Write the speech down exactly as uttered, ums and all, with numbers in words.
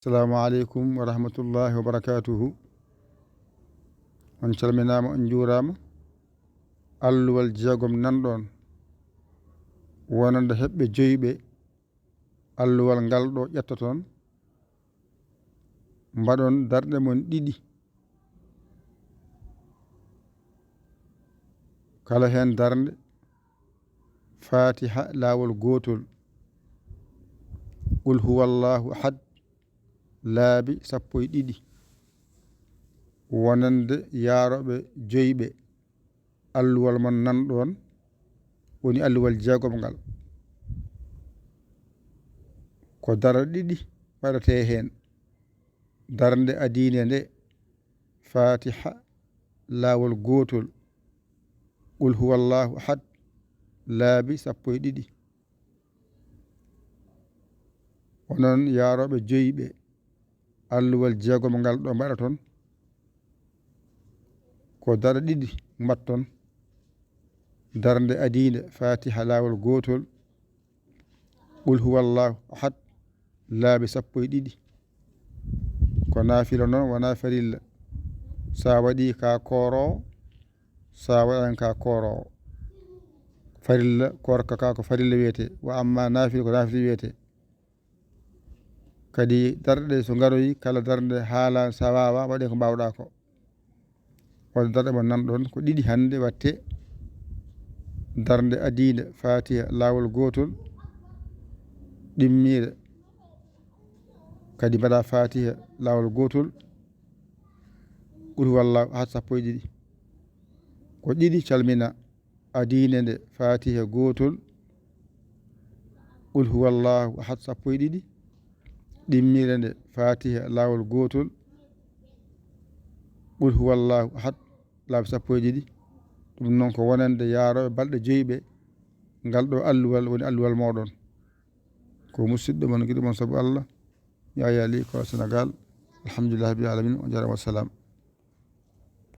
Assalamu aleykum wa rahmatullahi wa barakatuhu. On calminaama, on njuuraama. Alluwal jeegom nan ɗoon, wonande heɓɓe joyɓe. Alluwal ngal ɗo ƴettoton, mbaɗon darɗe mon ɗiɗi. Kala heen darnde, Fatiha laawol gootol, Qul huwallahu ahad laabi sappo e ɗiɗi, wonande yaarooɓe joyɓe. Alluwal mon nan ɗoon woni alluwal jeegom ngal. Ko darɗe ɗiɗi waɗetee heen. Darnde adiinde nde, Fatiha laawol gootol, Qul huwallahu ahad laabi sappo e ɗiɗi. Onon yaarooɓe joyɓe, alluwal jeegom ngal ɗo mbaɗaton, ko darɗe ɗiɗi mbatton. Darnde adiinde, Fatiha laawol gootol, Qul huwallahu ahad laabi sappo e ɗiɗi. Ko naafila noon, wonaa farilla. So a waɗii ka kooroowo, so a waɗaani ka kooroowo. Farilla, koorka ka ko farilla wiyetee. Wa amma naafila ko naafila wiyetee. Kadi darɗe ɗe so ngaroyi, kala darnde haalaani so a waawaa, waɗee ko mbaawɗaa ko. Waɗde darɗe mon nan ɗoon ko ɗiɗi hannde waɗtee. Darnde adiinde, Fatiha laawol gootol, ɗimmiire. Kadi mbaɗa Fatiha laawol gootol, Qul huwallahu ahad sappo e ɗiɗi. Ko ɗiɗi calmina. Adiinde nde, Fatiha gootol, Qul huwallahu ahad sappo e ɗiɗi. Ɗimmiire nde, Fatiha laawol gootol, Qul huwallahu ahad laabi sappo e ɗiɗi. Ɗum noon ko wonande yaarooɓe balɗe joyi ɓe. Ngal ɗo alluwal woni alluwal mooɗon. Ko musidɗo mon, giɗo mon sabu Allah, Yaya Ly, ko Sénégal. Alhamdulillahi rabbil alamin. On njaaraama, wassalam.